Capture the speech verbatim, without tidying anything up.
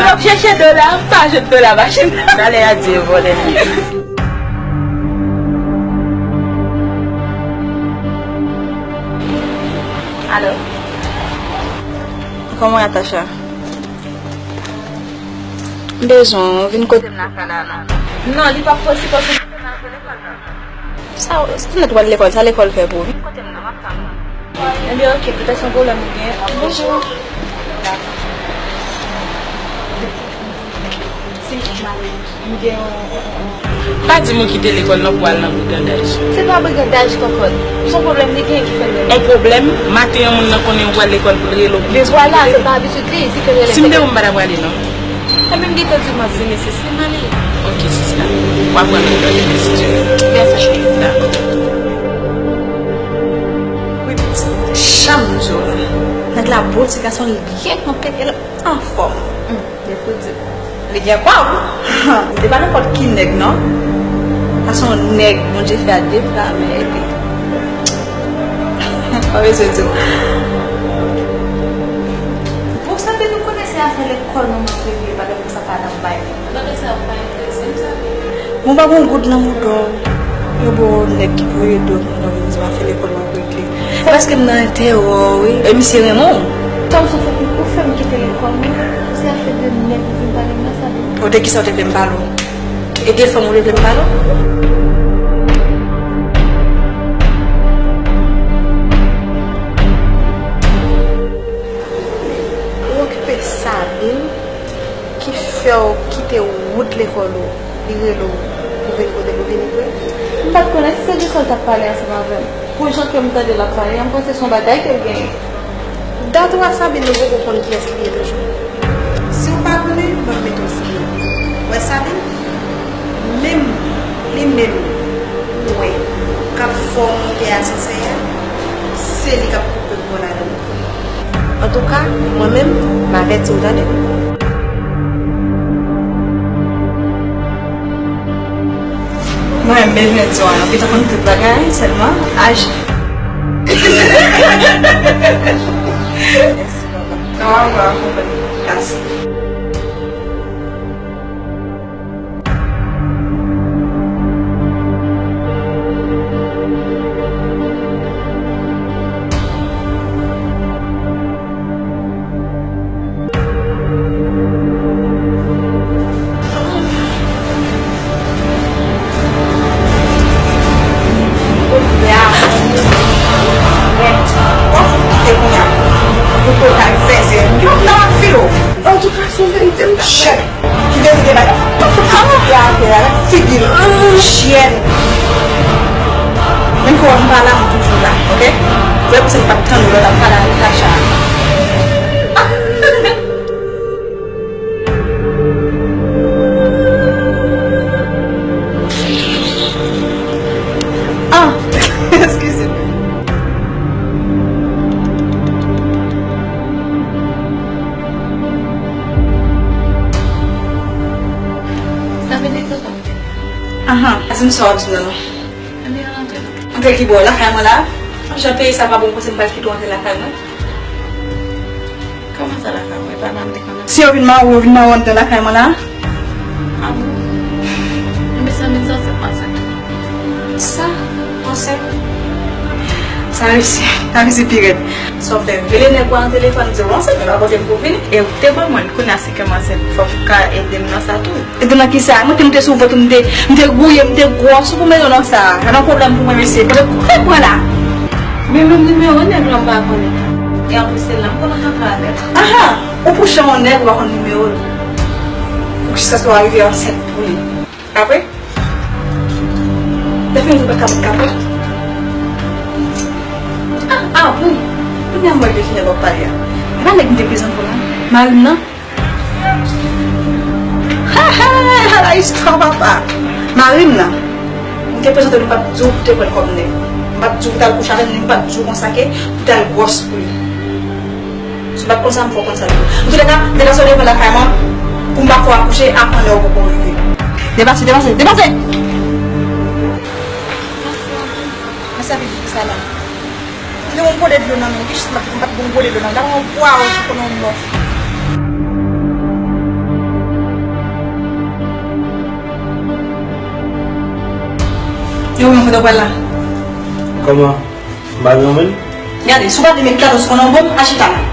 M ap chèche dola, m pa jwenn dola machin. Talè a di e vòlè li ye. Alo? Kòman w ye, Atacha? M bezwen w, vin kote m lakay la non. Non, li p ap posib paske m gentan rive lekòl la. Sa, sa nèt w al lekòl, sa lekòl fè pou ou? Vin kote m nan, m ap tann ou. Ebyen, oke, petèt se yon pwoblèm ou gen. Bonjou. Se mari m gen yon... Pa di m ou kite lekòl nan pou al nan brigandaj. Se pa brigandaj, Kòkòt. Se yon pwoblèm li gen ki fè l rele. On pwoblèm? Maten an, moun nan konnen ou pral lekòl pou l rele w pou l di w kite lekòl. Men vwala, se pa abitid li, di ke rele. Si m te ou, m pa t ap prale non. Ebyen, m gentan di w m ap vini, se Slimane. Oke, sista. W ap pran nan kòd, si Dye vle. Mèsi, cheri. Dakò. Wi, pitit. Janm di w la. Nèg la bo, ti gason, li byen kanpe, e l anfòm. Li gen kòb. Li pa nenpòt ki nèg, non. Sa se yon nèg Bondye fè a de bra, men epi. Pa bezwen di w. Bon, sa te nou konnen se afè lekòl nou m ap regle, pa gen pou sa pa nan bay. Bagay sa yo pa enterese m, sa. Bon, pa gen yon goud nan mouda w. Yo ba w nèg ki pou ede w, mouda w vin di w afè lekòl w ap regle. Se paske m nan entèwè w, wi. E misye renmen w. Tann sou fòk ou fè m kite lekòl, non. Se afè de nèg ou vin pale m la, sa vle di. Ou de kisa w te vle m pale w? E de fanm ou te vle m pale w? Ou okipe Sabine ki fè w kite wout lekòl ou, li rele w pou vin kote l ou vini vre? M pa t konnen si se de sa l t ap pale ansanm avè m. Pou jan ke m tande l ap pale a, m panse se yon bagay ke l genyen. Datwa Sabine, nou poko konn kiyès li ye toujou. Si w pa konnen, ban m mete w sou li. Ou wè Sabine? Menm, li menm, ou wè, k ap fè w monte asansè a, se li k ap koupe w ladan l. Antouka, mwen menm, m avèti w, tande. Mwen menm, bezwen di w anyen, ou gentan konn tout bagay, sèlman aji. Mèsi, papa. Kòman w akonpanye klas? Antouka, se verite m t ap fè. Ki verite bay? Tout fout ap fè atè a, figi l. Chyèn. Menm kou w pa la, m toujou la, oke? Vre pou se m p ap tann ou lè w t ap pale avèk Tacha. Ah! Eskize m. Sa vle di ke w pa vle. Ahan, di m sa w ap di m nan non. Antre ki bò, lakay mwen la? Jan peyi sa pa bon, panse m pral kite w antre lakay mwen? Kòman sa lakay mwen? E pa la m te konn ap... Si yo vin mare w, yo vin mare w anndan lakay mwen la? Ah bon? Ebyen sa vin sanse m ansent. Sa? Ansent? Sa resi, sa resi pi rèd. Sa w fè? Rele nèg ou a nan telefòn, di w ansent, men pa pote m pou vini. E ou te ban mwen l, kounye a se ke m ansent. Fòk ou ka ede m nan sa tou. Ede nan kisa? Mwen te moute sou vant ou, m te, m te gouye, m te gwòs ou pou mete w nan sa. Sa nan pwoblèm pou mwen, mesye. Kote kote pran la? Men menm nimewo nèg lan m pa konnen. E anplis se la m konn rankontre avè l. Aha! Ou kouche yon nèg ou pa konn nimewo l. Poukisa w rive ansent pou li? Apre? Lè fini ou pa ka bat kapòt. Ah, ah, bon. Kounye a m wè de ki nèg w ap pale a. E pa nèg m te prezante w lan? Mari m nan? He he, ala istwa papa. Mari m nan. M te prezante w, m pa t di w pou te pran l kòm nèg. M pa t di w pou t al kouche avè l, m pa t di w konsa ke pou t al gwòs pou li. Si w pa t konn sa, m fè w konn sa tou. Antoulèka, depase w devan lakay mwen, pou m pa fè w akouche avan lè w poko rive. Depase, depase, depase! Mwen sèvi pou sa la. M te yon gode dlo nan men w, ki jis m pa t, m pa t gon gode dlo nan men w. Gade yon pwa w, ou konnen w mò. Kote w pral la? Kòman? M pa gen yon moun? Gade, si w pa vle met klètòs konn yon bonm, al chita la.